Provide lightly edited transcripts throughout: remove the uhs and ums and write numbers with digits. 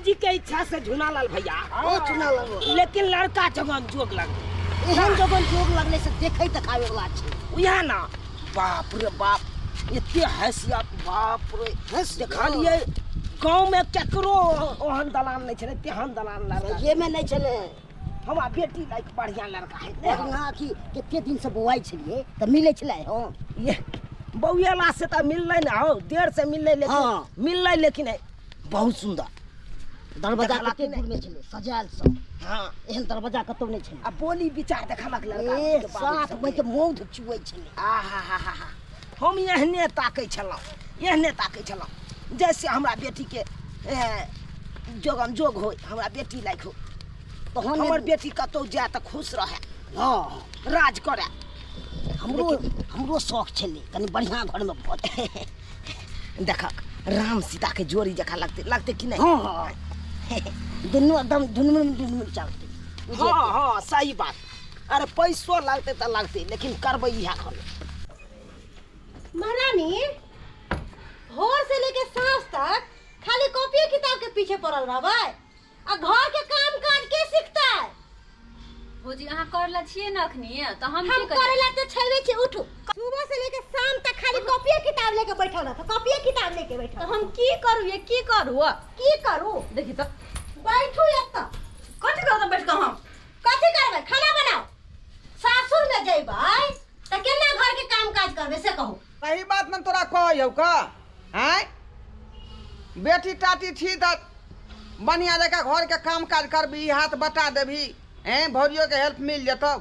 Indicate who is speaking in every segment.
Speaker 1: बाबूजी के इच्छा से झुनालाल भैया।
Speaker 2: ओ झुनालाल,
Speaker 1: लेकिन लड़का जगन जोग लगले,
Speaker 2: एहन जगन जोग लगले से देखै तकाबै वाला छै।
Speaker 1: उएह ना, बाप रे बाप, एते हैसियत, बाप रे। देखलियै गाँव में केकरो ओहन दलान नहीं छलै तेहन दलान लड़का
Speaker 2: ये में नहीं छलै।
Speaker 1: हमरा बेटी लायक बढ़िया लड़का है।
Speaker 2: बढ़िया कि कते दिन से बौआइ छलियै तऽ मिलै छलै। हँ
Speaker 1: ये बौएला से तऽ मिललै ना, हो देर से मिललै लेकिन।
Speaker 2: हाँ।
Speaker 1: मिललै लेकिन बहुत सुंदर
Speaker 2: दरवाजा
Speaker 1: देखलक
Speaker 2: कते
Speaker 1: नहि?
Speaker 2: दूर में छलै सजायल सब।
Speaker 1: हाँ
Speaker 2: एहन दरवाजा कतौ नहि छलै।
Speaker 1: आ बोली विचार देखलक लड़का
Speaker 2: ए
Speaker 1: के बाबू
Speaker 2: सात
Speaker 1: सबके।
Speaker 2: बजे मौध चुऐ छलै।
Speaker 1: आहा हा हा हा, हम एहने ताकै छलहुँ, एहने ताकै छलहुँ जैसे हमरा बेटीके जोगम जोग होय, हमरा बेटी लायक हो,
Speaker 2: तहन
Speaker 1: हमर बेटी कतहु जाय तऽ खुश रहए।
Speaker 2: हाँ
Speaker 1: राज करए।
Speaker 2: हमरो हमरो शौक छलै कनि बढ़िआँ घरमे भऽ जाय।
Speaker 1: देखक राम सीता के जोड़ी जकाँ लगते, लगते कि नहीं?
Speaker 2: हाँ हाँ, दुनू एकदम ढुनमुन ढुनमुन चलते।
Speaker 1: हाँ हाँ सही बात। अरे पैसो लगते तऽ लगते, लेकिन करबै इएह घर।
Speaker 3: महारानी, भोर से लेके सांझ तक खाली कॉपी किताब के पीछे पड़ल रहबै आ घर के काम काज के सीखता है?
Speaker 4: भौजी, अहाँ करला छियै ने अखनी, तऽ हम
Speaker 3: हम
Speaker 4: की करियै?
Speaker 3: करेला तो छेबे छी। उठू, सुबह से लेके शाम तक खाली कॉपी किताब लेके बैठल रहत, कॉपी किताब लेके बैठल।
Speaker 4: तऽ हम की करू ये, की करू?
Speaker 3: की करू?
Speaker 4: देखी तऽ।
Speaker 3: बैठू एतऽ।
Speaker 4: कथी करब बैठ कऽ हम?
Speaker 3: कथी करबै? खाना बनाओ। सासुर में जइबै तऽ केना घर के काम काज करबै से कहू।
Speaker 5: सही बात ने तोरा कहै का आँय, बेटी टाटी छी तऽ बढ़िआँ जकाँ घरके काम काज करबही, हाथ बटा देबही, हैं भौजियोके हेल्प मिल जेतौ।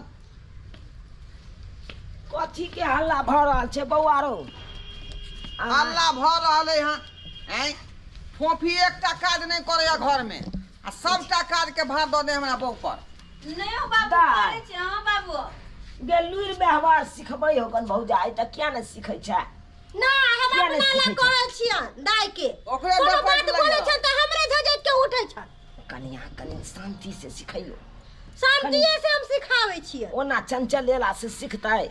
Speaker 1: कथी के हल्ला भऽ रहल छै बौआ रो?
Speaker 5: हल्ला भऽ रहल है। हाँ आँय, फोफी एकटा काज नहि करैया घरमे आ सबटा काजके भार दऽ दे हमरा बहू पर।
Speaker 4: नहि हो बाबू,
Speaker 1: दाइ।
Speaker 4: करै छी। हँ बाबू।
Speaker 1: गे लुरि व्यवहार सिखबै होगन भौजाइ, तऽ किया नहि सिखै छै?
Speaker 3: ना हम
Speaker 1: किया नहि
Speaker 3: अपना ला
Speaker 1: सिखै छै?
Speaker 3: कहै छियन दाइ के।
Speaker 5: ओकरे
Speaker 3: कोनो
Speaker 5: डपट
Speaker 3: बात बोलै
Speaker 5: लैया।
Speaker 3: छन तऽ हमरे झझटि के उठै छन।
Speaker 1: कनिया कनि शांति से सिखैयो।
Speaker 3: शांतिये से हम सिखाबै छियै।
Speaker 1: ओना चंचल एला से सिखतै?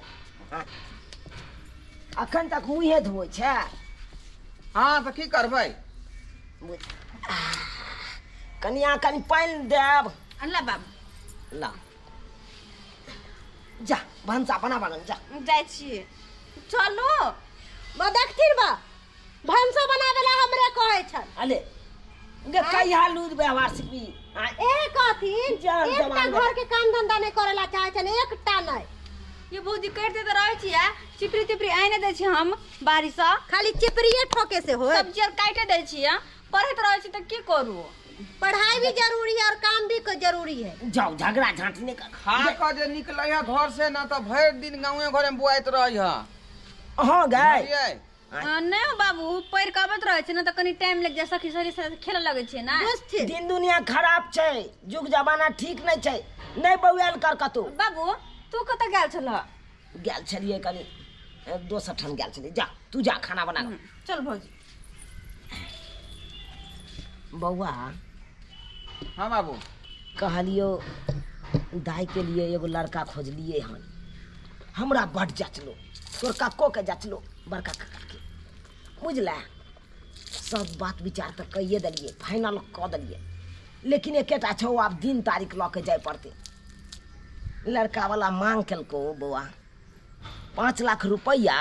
Speaker 1: अखन तक मुँहे धोइ छै।
Speaker 5: हँ तऽ की करबै?
Speaker 1: कनिया कनि पानि देब।
Speaker 4: अल्लाह बाबू।
Speaker 1: ला जा भनसा बना बना जा।
Speaker 4: जाइ छियै, चलू।
Speaker 3: बा देखथिन बा, भनसो बनावे ला हमरे कहै छन।
Speaker 1: अले गे कहिया लूज व्यवहार सिखबी? आँय?
Speaker 3: ए कहथिन
Speaker 1: जान
Speaker 3: एकटा
Speaker 1: जवान
Speaker 3: घर के काम धंधा नहि करे ला चाहे छन, एकटा नहि।
Speaker 4: ये भौजी करिते तऽ रहै छियै, चिपरी तिपरी आनि दै छी हम बारिसँ।
Speaker 3: खाली चिपरिये ठोके से होय?
Speaker 4: सब्जी आर काटि दै छियै, पढ़ैत रहै छी तऽ की करू?
Speaker 3: पढ़ाई भी जरूरी है और काम भी जरूरी है।
Speaker 1: जाओ झगड़ा झांटी नहीं कर।
Speaker 5: खा कऽ जे निकलै है घर से ना तऽ भरि दिन गाँवे घरे में बुआइत रहै है।
Speaker 1: हाँ गए।
Speaker 5: बुझलियै?
Speaker 4: नहि हो बाबू, पढ़ि कऽ अबैत रहै छै ने तऽ कनि टाइम लागि जाइ, सखी सखी साथ खेलऽ लगै छै ने।
Speaker 3: बुझथिन।
Speaker 1: दिन दुनिया खराब छै, युग जमाना ठीक नहीं छै, नहीं बौआल कर कतौ।
Speaker 4: बाबू, तू कतऽ गेल छलह?
Speaker 1: गेल छलियै कनि दोसर ठाम गेल छलियै। जा तू जा खाना बना कऽ।
Speaker 4: चल भौजी।
Speaker 1: बौआ।
Speaker 5: हाँ बाबू।
Speaker 1: कहलियो दाई के लिए एगो लड़का खोजलिए हन, हमरा बड जचलो, तोर कक्को के जचलो, बड़का कक्का के, बुझला? सब बात विचार तऽ कहिए देलिए, फाइनल कऽ देलिए, लेकिन एकेटा छौ, आब दिन तारीख लऽ के जाय पड़तै। लड़का वाला मांग केलको बौआ 5 लाख रुपैआ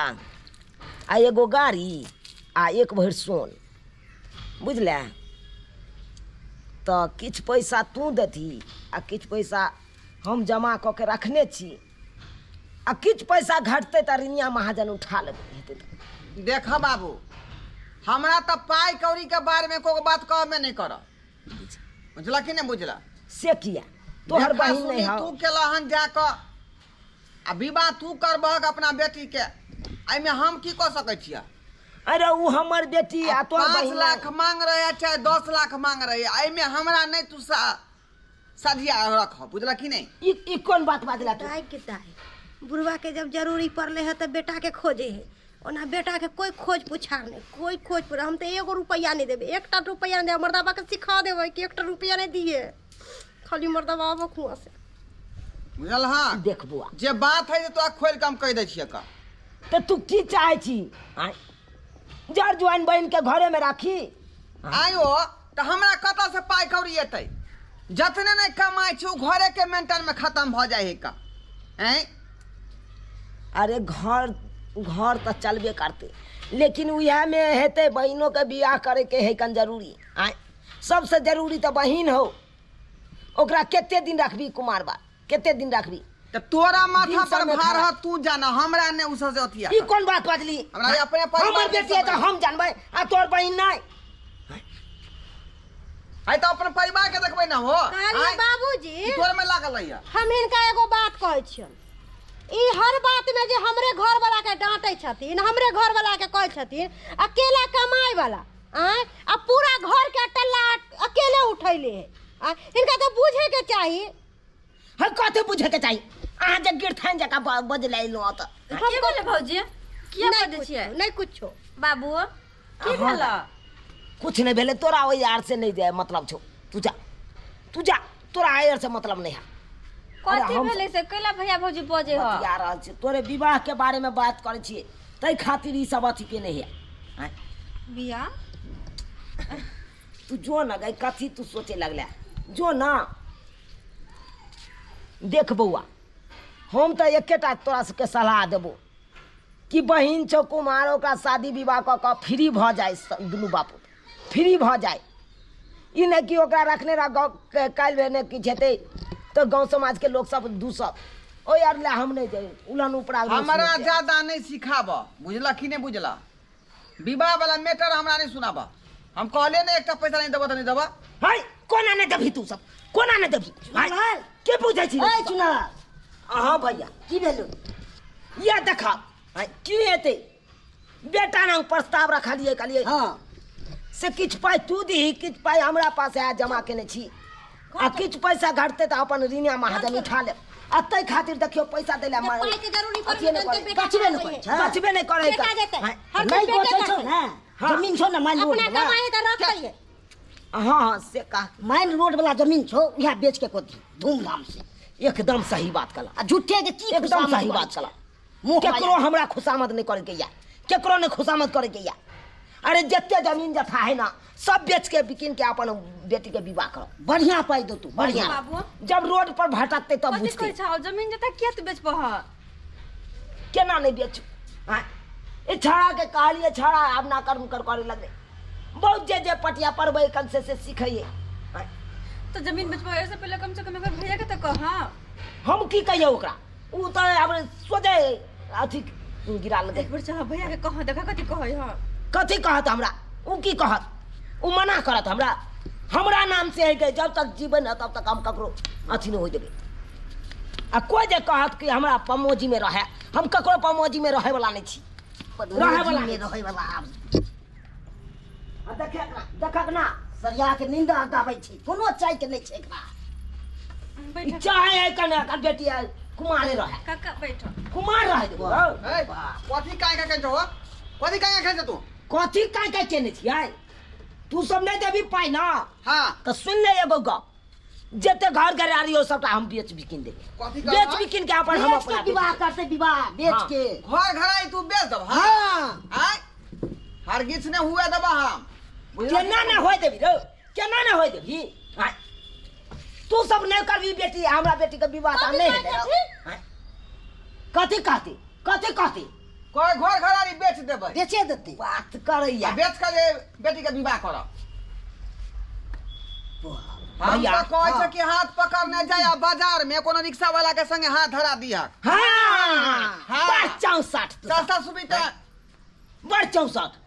Speaker 1: आ एगो गाड़ी आ 1 भरि सोन, बुझले? तऽ किछु पैसा तू देतही आ किछु पैसा हम जमा कऽ के रखने छी, आ किछु पैसा घटतै तऽ रिनिया महाजन उठा लेबै हेतै तऽ।
Speaker 5: देख बाबू, हमरा तऽ पाइ कौड़ी के बारे में कोनो बात कहबे नहीं कर, बुझला कि नहीं बुझला?
Speaker 1: से किया? तोहर
Speaker 5: देखा
Speaker 1: बहिन
Speaker 5: सुनी
Speaker 1: नहीं हौ।
Speaker 5: तू केलहन जा कऽ आ विवाह तू करबहक अपना बेटी के, एहिमे हम की कऽ सकै छियै?
Speaker 1: अरे उ हमर बेटी आ तोहर
Speaker 5: 5
Speaker 1: बहिन
Speaker 5: लाख मांग रहे है चाहे 10 लाख मांग रहे है, एहिमे हमरा नहीं तू सधिया रख, बुझला कि नहीं?
Speaker 1: ई कोन बात बाजला तू?
Speaker 3: दाइ के दाइ, बुढ़वा के जब जरूरी पड़ले है तऽ बेटा के खोजे है, ओना बेटा के कोई खोज पुछार नहीं, कोई खोज पुछार। हम तऽ एगो रुपैआ नहीं देबै, एकटा रुपैआ नहीं देबै। मर्दाबा के सिखा देबै कि एकटा रुपैआ नहीं दिए, खाली मर्दाबा आबो खुआ से।
Speaker 5: बुझल? हाँ
Speaker 1: देख बुआ,
Speaker 5: जे बात है तोरा खोलि के हम कहि दै छियै का।
Speaker 1: तऽ तू की चाहै छी? आँय, जर जुआन बहिन के घरे में राखी?
Speaker 5: आयो तऽ हमरा कतऽ से पाइ कौड़ी एतै? जतने नहि कमाइ छै ओ घरे के मेंटेन में खत्म भऽ जाइ है का। हैं
Speaker 1: अरे घर घर तऽ चलबे करतै, लेकिन उएहमे हेतै बहिनोके बियाह करैके है कन जरूरी। आँय सबसँ जरूरी तऽ बहिन हो, ओकरा कते दिन रखबी कुमार बा, कते दिन रखबी?
Speaker 5: तऽ तोरा माथा
Speaker 1: दिन
Speaker 5: पर
Speaker 1: समेत
Speaker 5: भार
Speaker 1: हमरा।
Speaker 5: है, तू जाना, हमरा ने उ सबसे अथिया।
Speaker 1: ई कोन बात बजली?
Speaker 5: हमरा अपने परिवार
Speaker 1: हमर
Speaker 5: में
Speaker 1: बेटी है
Speaker 5: सब
Speaker 1: तऽ हम जानबै आ तोर बहिन नहि।
Speaker 5: है तऽ अपन परिवार के देखबै ना हो।
Speaker 3: कहलियै
Speaker 5: आँय,
Speaker 3: बाबूजी
Speaker 5: ई तोर में लागल है।
Speaker 3: हम हिनका एगो बात कहै छियनि, ई हर बात में जे हमरे घर वाला के डांटै छथिन, हमरे घर वाला के कहै छथिन अकेला कमाए वाला, आँय आ पूरा घर के टल्ला अकेले उठैले है। आँय हिनका तऽ बुझे के चाही।
Speaker 1: हम कथी बुझे के चाही? अहाँ जे गिरथान जकाँ बजले अयलहुँ तऽ
Speaker 4: की भेलै भौजी? किया
Speaker 3: नहि
Speaker 4: बजै
Speaker 3: कुछो,
Speaker 4: छियै?
Speaker 3: नहि कुछो।
Speaker 4: बाबू की भेल?
Speaker 1: कुछ नहीं भेलै, तोरा ओहि यार से नहीं जाए मतलब छौ, तू जा तू जा, तोरा आयर से मतलब नहीं है।
Speaker 4: कथी
Speaker 1: हम-
Speaker 4: भेलै से कैला भैया भौजी बजै ह?
Speaker 1: बतिया रहल छी, तोरे विवाह के बारे में बात करै छियै, ताहि खातिर ई सब अथी केने है। आँय,
Speaker 4: बियाह?
Speaker 1: तू जो न गई, कथी तू सोचे लगले, जो ना। देख बौआ, हम तऽ एकेटा तोरा सबके सलाह देबो कि बहिन छौ कुमार, ओकरा शादी विवाह कऽ कऽ फ्री भऽ जाय, दुनू बापू फ्री भऽ जाय। ई नहि कि ओकरा रखने रह, गाँव काल्हि भेने किछु हेतै तऽ गाँव समाजके लोक सब दूसत, ओहि आर लए हम नहि जाय उलन उपरा।
Speaker 5: हमरा ज्यादा नहीं सिखाब, बुझला कि नहीं बुझला? विवाह वाला मैटर हमरा नहीं सुनाब। हम कहले ने एकटा पैसा नहीं देबो तऽ नहीं देबो।
Speaker 1: है कोना नहि देबही तू सब, कोना नहि देबही?
Speaker 2: चुनार।
Speaker 1: के बुझै छी?
Speaker 2: ए चुनार।
Speaker 1: हाँ भैया
Speaker 2: की भेलो?
Speaker 1: या देखा की हेतै, बेटा नाम प्रस्ताव रखलियै, कहलियै
Speaker 2: हाँ
Speaker 1: से किछु पाइ तू दीही, किछु पाइ हमरा पास आय जमा केने छी, आ किछु पैसा घटतै तऽ अपन ऋणिया महाजन उठा लेब। आ ताहि खातिर देखियौ पैसा दै लए
Speaker 3: जे पाइ के जरूरी
Speaker 1: अथिये
Speaker 3: पड़तै
Speaker 1: नहि
Speaker 3: तऽ
Speaker 1: करै।
Speaker 3: बेटा
Speaker 2: बचबे नहि करै छै।
Speaker 1: बचबे नहि करै
Speaker 3: बेटा जेतै।
Speaker 1: हाँ,
Speaker 3: हर
Speaker 2: नहीं
Speaker 3: चीज बेटे
Speaker 2: बचै छौ
Speaker 3: करतै।
Speaker 2: ने,
Speaker 1: हाँ।
Speaker 2: जमीन छौ ने माइन रोड
Speaker 3: अपना
Speaker 2: वाला।
Speaker 3: कमाइ है तऽ रखतै।
Speaker 1: हाँ हाँ से कह,
Speaker 2: माइन रोड वाला जमीन छौ, उएह बेच के कऽ दी धूमधाम से।
Speaker 1: एकदम सही बात कला,
Speaker 2: आ झूठे के की
Speaker 1: एकदम
Speaker 2: खुशामद
Speaker 1: सही
Speaker 2: करै
Speaker 1: बात
Speaker 2: छै?
Speaker 1: कला।
Speaker 2: मुँह
Speaker 1: केकरो
Speaker 2: माया।
Speaker 1: हमरा खुशामद नहीं करे के या, केकरो नहीं खुशामद करे के या। अरे जते जमीन जथा है ना सब बेच के बिकिन के अपन बेटी के विवाह करो,
Speaker 2: बढ़िया पाइ दो तू, बढ़िया।
Speaker 4: बाबू
Speaker 1: जब रोड पर भटकते तब
Speaker 4: कथी
Speaker 1: बुझते।
Speaker 4: कहै छौ? जमीन जथा किया तू बेचबह?
Speaker 1: केना नहीं बेचू? आँय, ई छड़ा के कहलिए, छड़ा आब ना कर्म कर करे लगले, बहुत जे जे पटिया पड़बै कन से सीखैये। आँय,
Speaker 4: तो जमीन बेचबह एहिसँ पहिले कम से कम एकर भैया के तऽ कह।
Speaker 1: हम की कहियै ओकरा, उ तऽ आब सोझे अथी गिरा लेतै।
Speaker 4: एक बेर चल भैया के कह, देखा कथी कहै ह।
Speaker 1: कथी कहत हमरा? उ की कहत? उ मना करत हमरा, हमरा नाम से है के जब तक जीवन है तब तक हम ककरो अथी नहीं हो देबै। आ कोइ जे कहत कि हमरा पमोजी में रहे, हम ककरो पमोजी में रहे वाला नहीं छी, रहे वाला
Speaker 2: में
Speaker 1: नहीं।
Speaker 2: रहै वाला आब।
Speaker 1: आ देखक ना, देखक ना,
Speaker 2: सरिया के नींद हटाबै छै, कोनो चाय के नहि छै एकरा।
Speaker 1: ई
Speaker 4: बैठ
Speaker 1: चाहे है कने एकर बेटी है कुमारे रहे,
Speaker 4: काका बैठ।
Speaker 1: कुमार रहे देबो।
Speaker 5: ए कथी काय काय छौ? कथी काय काय छौ तू?
Speaker 1: कथी काय काय केने छियै? तू सब नहीं देबी पाइ ना?
Speaker 5: हाँ
Speaker 1: तऽ सुन ले एगो गप, जते घर घरारी हो सबटा हम बेच बिकिन देबै,
Speaker 5: कथी
Speaker 1: बेच बिकिन के अपन हम
Speaker 2: बेच के
Speaker 1: अपना
Speaker 2: विवाह करतै, विवाह बेच
Speaker 1: हाँ।
Speaker 2: के।
Speaker 5: घर घराई तू बेच देब?
Speaker 2: हाँ
Speaker 5: आय हरगिज ने हुए देबा हम, बुझला?
Speaker 1: केना ना होय देबी रो, केना ना होय देबी? आँय, तू सब नहीं करबी बेटी, हमरा बेटी के विवाह तऽ नहीं हेतै। आँय, कथी कहती, कथी कहती?
Speaker 5: कोई घर घरारी बेच देबै,
Speaker 2: बेचे देतै।
Speaker 1: बात करैया
Speaker 5: आ बेच के जे बेटी के विवाह करब। हम
Speaker 1: भैया,
Speaker 5: तऽ कहै छै कि हाथ पकड़ने जाय आ बाजार में कोनो रिक्शा वाला के संगे हाथ धरा दिहक।
Speaker 1: हाँ,
Speaker 5: हाँ।
Speaker 1: बड़ 64 तू सब।
Speaker 5: सस्ता सुविधा।
Speaker 1: बड़ 64।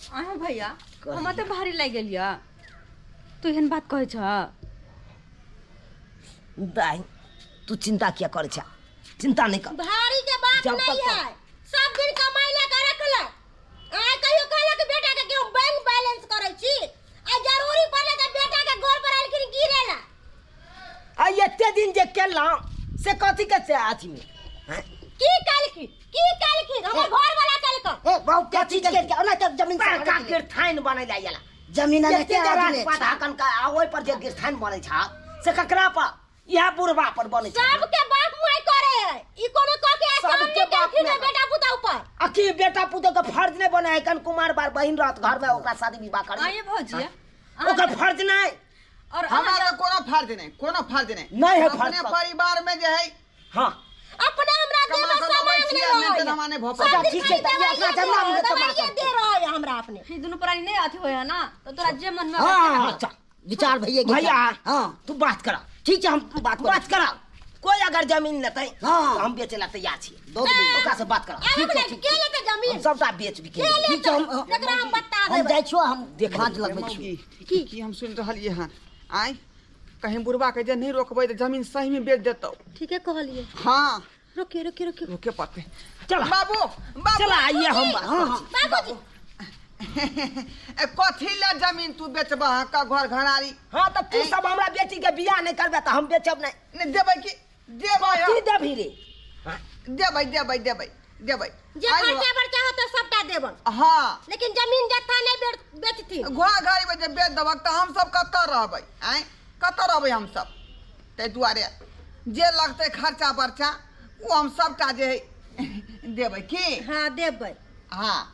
Speaker 4: अहाँ भैया हमरा तऽ भारी लागि गेल यऽ, तू एहन बात कहै छह?
Speaker 1: दाइ तू चिंता किया करै छ? चिंता नहीं कर,
Speaker 3: भारी के बात
Speaker 1: जब
Speaker 3: नहीं
Speaker 1: तक
Speaker 3: है, सब दिन कमाई ला के रखलक। आय कहियो कहलक बेटा के हम बैंक बैलेंस करै छी, आ जरूरी पड़ले तऽ बेटा के गोर पर आलखिन गिरेला।
Speaker 1: आ एते दिन जे केलहुँ से कथी के से अथी में? हैं?
Speaker 3: की कहलखिन, की कहलखिन हमर घर वाला कहलक?
Speaker 2: ए बाबू क्या चीज के ओना तऽ जमीन से
Speaker 1: बड़का गिरथाइन बनै ला आयल।
Speaker 2: जमीन
Speaker 1: जते
Speaker 2: एते
Speaker 1: जे
Speaker 2: आदमी
Speaker 1: राजपाट हाकन का आ ओहि पर जे गिरथाइन बनै छ से ककरा पर? इएह बुढ़बा पर बनै छ।
Speaker 3: सबके बाप माय करे है, ई कोनो कह के आसान
Speaker 1: सबके
Speaker 3: नहीं
Speaker 1: बाप
Speaker 3: कहलखिन
Speaker 1: माय
Speaker 3: है बेटा पुतहु पर।
Speaker 1: आ की बेटा पुतहु के फर्ज नहीं बनै है कन कुमार बार बहिन रहत घर में ओकरा शादी विवाह करी।
Speaker 4: आइए भौजी,
Speaker 1: ओकर फर्ज नहि।
Speaker 4: और
Speaker 5: हमरा तऽ कोनो फर्ज नहि, कोनो फर्ज नहि।
Speaker 1: नहि है फर्ज।
Speaker 5: अपने परिवार में जे है।
Speaker 1: हाँ।
Speaker 3: अपने हमरा
Speaker 5: कमा
Speaker 3: देबे
Speaker 5: कऽ लबै
Speaker 3: सामान
Speaker 5: छियै,
Speaker 3: नहि
Speaker 5: नहि तऽ
Speaker 3: रहै।
Speaker 5: हमरा नहि भऽ
Speaker 3: सब
Speaker 5: पाबै।
Speaker 3: दिन
Speaker 1: ठीक छै,
Speaker 3: खाली
Speaker 1: तऽ ई अपना
Speaker 3: दवाइये
Speaker 1: जन्म
Speaker 3: दे
Speaker 1: में तऽ
Speaker 3: दवाइये दे रहै है हमरा अपने।
Speaker 4: ई दुनू प्राणी नहि अथी होय है ना, तऽ तोरा जे मन में
Speaker 2: हाँ,
Speaker 1: अच्छा।
Speaker 2: विचार भैया गेल।
Speaker 1: भैया।
Speaker 2: हाँ।
Speaker 1: तू बात करा।
Speaker 2: ठीक छै, हम बात करब।
Speaker 1: बात करा, कोई अगर जमीन लेतै
Speaker 2: हाँ।
Speaker 1: तऽ हम बेचै ला तैयार छी।
Speaker 2: दऽ देबै।
Speaker 1: ओकरा से बात करा।
Speaker 3: आब
Speaker 2: ठीक छै,
Speaker 3: हमरा
Speaker 2: ठीक
Speaker 3: के
Speaker 2: छै।
Speaker 3: लेतै जमीन?
Speaker 1: हम सबटा बेच बिके
Speaker 3: के
Speaker 1: लेबै।
Speaker 2: ठीक छै, हम
Speaker 3: लेतै? तकरा हम बता
Speaker 2: हम
Speaker 3: देबै।
Speaker 2: जाइ छियौ, हम
Speaker 1: देख
Speaker 2: भाँज
Speaker 1: लेबै।
Speaker 2: लगबै छियौ।
Speaker 5: मौगी, की हम सुनि रहलियै हन? आँय, कहीं बुढ़बा के जे नहि रोकबै तऽ जमीन सही में बेच देतौ।
Speaker 3: ठीके कहलियै।
Speaker 5: हाँ।
Speaker 3: रोकिए रोकिए रोकिए।
Speaker 5: रोके पड़तै।
Speaker 1: चला।
Speaker 5: बाबू, बाबू।
Speaker 1: चला आइए, हम बात
Speaker 2: हाँ, हाँ।
Speaker 1: करै छी।
Speaker 3: बाबूजी।
Speaker 5: ए, कथी ले जमीन तू बेचबह का घर घरारी?
Speaker 1: हाँ, तऽ तू सब हमरा बेटी के बियाह नहि करबे तऽ हम बेचब नहि।
Speaker 5: नहि देबै की देबै?
Speaker 1: की देबही रे?
Speaker 5: देबै देबै देबै देबै।
Speaker 3: जे
Speaker 5: आइ
Speaker 3: खर्चा बर्चा होतै सबटा देबन।
Speaker 5: हाँ।
Speaker 3: लेकिन जमीन जत्था नहि बेचथिन।
Speaker 5: घर घरारी में जे बेच देबक तऽ हमसब कतऽ रहबै? आँय, कतऽ रहबै हमसब? ताहि दुआरे जे लगतै खर्चा बर्चा ओ हम सबटा जे है देबै की?
Speaker 3: हाँ देबै।
Speaker 5: हाँ।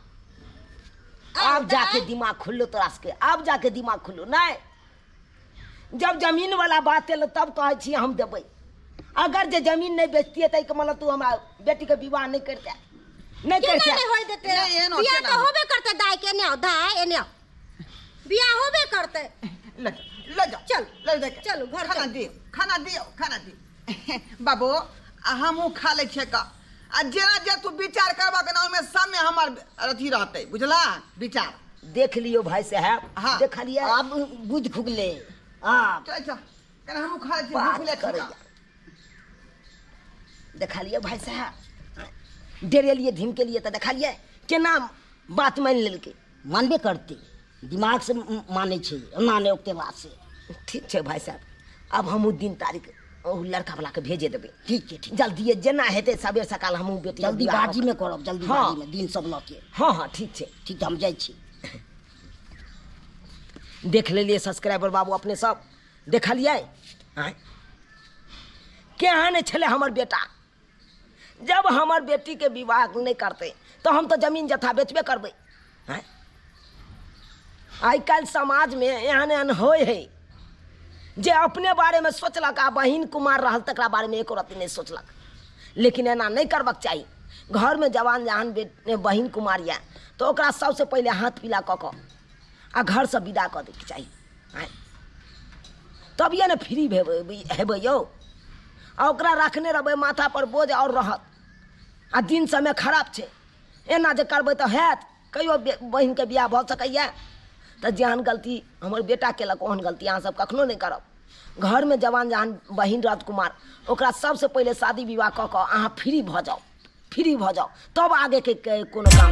Speaker 1: आब जाके दिमाग खुललो तोरा सबके, आब जाके दिमाग खुललो। नहि, जब जमीन वाला बात एलो तब कहै छी हम देबै। अगर जे जमीन नहि बेचतियै तऽ एहिके मतलब तू हमरा बेटीके विवाह नहि करिते, नहि
Speaker 3: केना
Speaker 1: करिते।
Speaker 3: नहि होय देतै?
Speaker 5: नहि, एनो
Speaker 3: बियाह
Speaker 5: केना
Speaker 3: तऽ
Speaker 5: होय?
Speaker 3: होबे करतै दाइ के, एने आउ दाइ, एने आउ, बियाह होबे करतै।
Speaker 5: ले जाओ, ले जाओ।
Speaker 3: चल।
Speaker 5: ले जाके।
Speaker 3: चलू, घर
Speaker 5: खाना
Speaker 3: चलू।
Speaker 5: दियौ, खाना दियौ, खाना दियौ बाबू, आ हमहूँ खा लै छियै का। आ जेना जे तू विचार करबक ने ओहिमे सबमे हमर अथी रहतै, बुझला विचार।
Speaker 1: देख लियौ भाई साहेब।
Speaker 5: हाँ।
Speaker 1: देखलियै?
Speaker 2: आब बुझ खुगले आब।
Speaker 5: चल चल, कने हमहूँ खा लै छियै,
Speaker 1: बात
Speaker 5: भूख लै छियै।
Speaker 1: करैया। देखलियै भाई साहेब, डरेलियै धमकेलियै तऽ देखलियै केना बात मानि लेलकै।
Speaker 2: मानबे करतै, दिमाग से मानै छै, एना नहि ओकते बात से।
Speaker 1: ठीक छै भाई साहब, आब हमहूँ दिन तारीख ओ लड़का वाला के भेजे देबै।
Speaker 2: ठीक छै, ठीक।
Speaker 1: जल्दिए जेना हेतै सबेर सकाल हमहूँ बेटी
Speaker 2: जल्दी
Speaker 1: बियाह
Speaker 2: बाजी में करब, जल्दी
Speaker 1: हाँ।
Speaker 2: बाजी में दिन सब लऽ के।
Speaker 1: हाँ हाँ ठीक छै।
Speaker 2: ठीक, हम जाइ छी।
Speaker 1: देख लेलियै सब्सक्राइबर बाबू, अपने सब देखलियै? आँय, केहन छलै हमर बेटा? जब हमर बेटी के विवाह नहि करतै तऽ हम तऽ जमीन जथा बेचबे करबै। आँय, आइ काल्हि समाजमे एहन एहन होइ है जे अपने बारेमे सोचलक आ बहिन कुमार रहल तकरा बारेमे एको रत्ती नहि सोचलक। लेकिन एना नहि करबाक चाही। घरमे जवान जहान बहिन कुमार यऽ तऽ ओकरा सबसँ पहिले हाथ पीला कऽ कऽ आ घरसँ विदा कऽ दैके चाही। आँय, तभिए ने फ्री हेबै यौ। आ ओकरा रखने रहबै माथा पर बोझ आओर रहत आ दिन समय खराब छै। एना जे करबै तऽ हैत कहियो बहिनके बियाह भऽ सकैए? तऽ जेहन गलती हमर बेटा केलक ओहन गलती अहाँ सब कखनो नहि करब। घरमे जवान जहान बहिन रहत कुमार, ओकरा सबसँ पहिले शादी विवाह कऽ कऽ अहाँ फ्री भऽ जाउ, फ्री भऽ जाउ, तब आगेके कोनो काम।